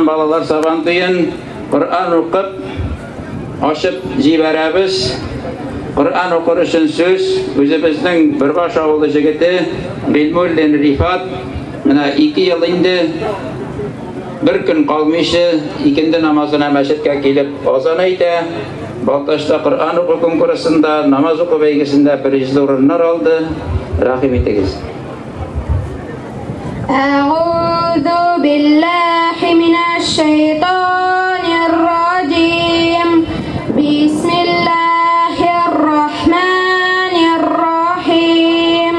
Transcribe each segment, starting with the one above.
Балалар Сабантуен Коръән укып ачып җибәрәбез. Коръән укыр өчен сүз үзебезнең Бөрбаш авылы җегете Гыйльмуллин Рифат. Менә 2 ел инде бер көн калмыйча икенде намазына мәчеткә килеп азан әйтә. Балтачта Коръән уку конкурсында, намаз уку бәйгесендә призлы урыннар алды. Рәхим итегез. أعوذ بالله من الشيطان الرجيم. بسم الله الرحمن الرحيم.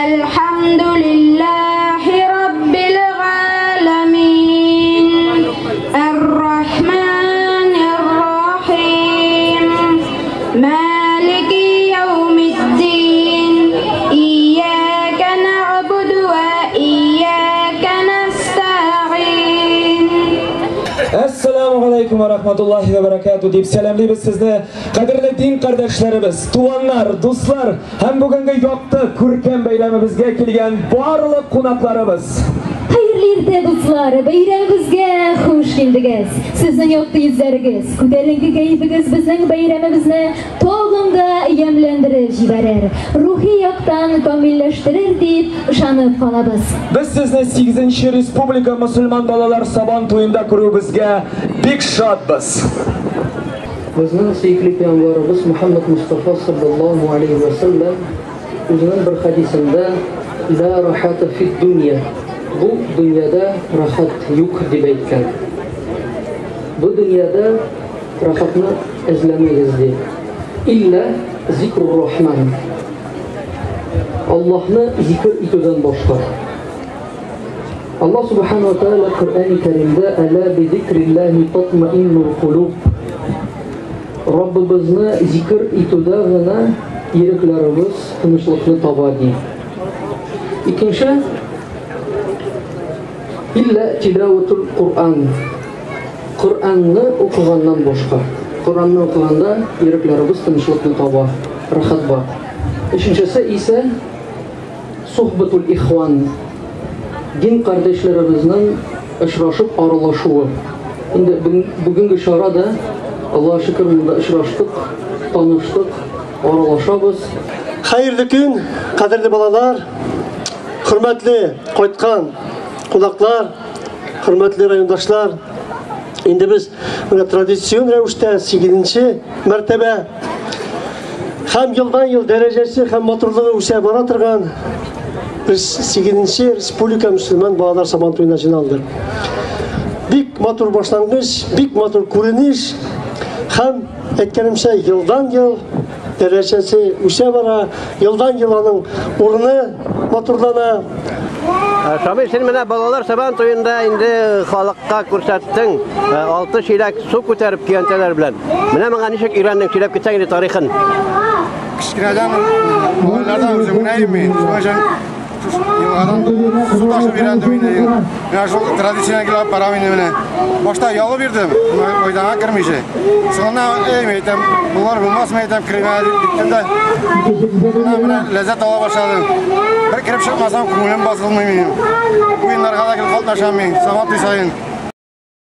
الحمد لله رب العالمين. الرحمن الرحيم. مالك يوم الدين. إياك نعبد وإياك نستعين. Әссәламү галәйкүм вә рахматуллаһи вә бәрәкәтү дип сәламлибез сезне, кадерле дин кардәшләребез, туганнар, дуслар һәм бүгенге якты күркәм бәйрәмебезгә килгән барлык кунакларыбыз. Хәерле иртә, дуслар! Бәйрәмебезгә хуш килдегез. Сезнең якты йөзләрегез, күтәренке кәефегез безнең бәйрәмебезне тагын да ямьләндереп җибәрер, рухи яктан камилләштерер дип ышанып калабыз. Без сезне 8-нче республика мөселман балалар Сабан туенда күрүебезгә бик шатбыз. Безнең сөекле пәйгамбәребез Мухаммад Мустафа саллаллаһу алейхи ва саллям үзенең бер хадисендә «Ла рахата фид дунья», бу дөньяда рахат юк дип әйткән. Бу дөньяда рахатны эзләмәгез ди. Илля зикрур рахман. Аллаһны зикр итүдән башка. Аллаһ субхану ва тааля Коръәни Кәримдә «Әла би зикриллаһи татмаиннул кулуб». Раббыбызны зикр итүдә генә йөрәкләребез тынычлыкны таба ди. Икенче, илля тилаватул Куръан. Коръәнне укыганнан башка. Коръәнне укыганда йөрәкләребез тынычлыкны таба, рәхәт бар. Өченчесе исә сухбатул ихван. Дин кардәшләребезнең очрашып аралашуы. Инде бүгенге чарада Аллаһ шөкер монда очраштык, таныштык, аралашабыз. Хәерле көн, кадерле балалар, хөрмәтле кайткан кунаклар, хөрмәтле райондашлар. Инде без менә традицион рәвештә 8-нче мәртәбә һәм елдан-ел дәрәҗәсе һәм матурлыгы үсә бара торган без 8-нче республика мөселман балалар Сабан туена җыйналдык. Бик матур башлангыч, бик матур күренеш һәм әйткәнемчә елдан-ел дәрәҗәсе үсә бара, елдан-ел аның урыны матурлана. Шамил, син менә балалар Сабан туенда инде халыкка күрсәттең, 6 чиләк су күтәреп көянтәләр белән. Менә моңа ничек өйрәндең, сөйләп китсәң инде тарихын. Кечкенәдән балалардан үзем генә имин. Шуның өчен елгадан су ташып өйрәндем инде. Менә шул традициягә килеп барам инде менә. Башта ялы бирдем, майданга кермичә. Соңыннан, эй, мин әйтәм, болар булмас, мин әйтәм, кермә дип киттем дә. Менә ләззәт ала башладым. Бер кереп чыкмасам, күңелем басылмый минем. Уеннарга да килеп катнашам мин, Сабан туй саен.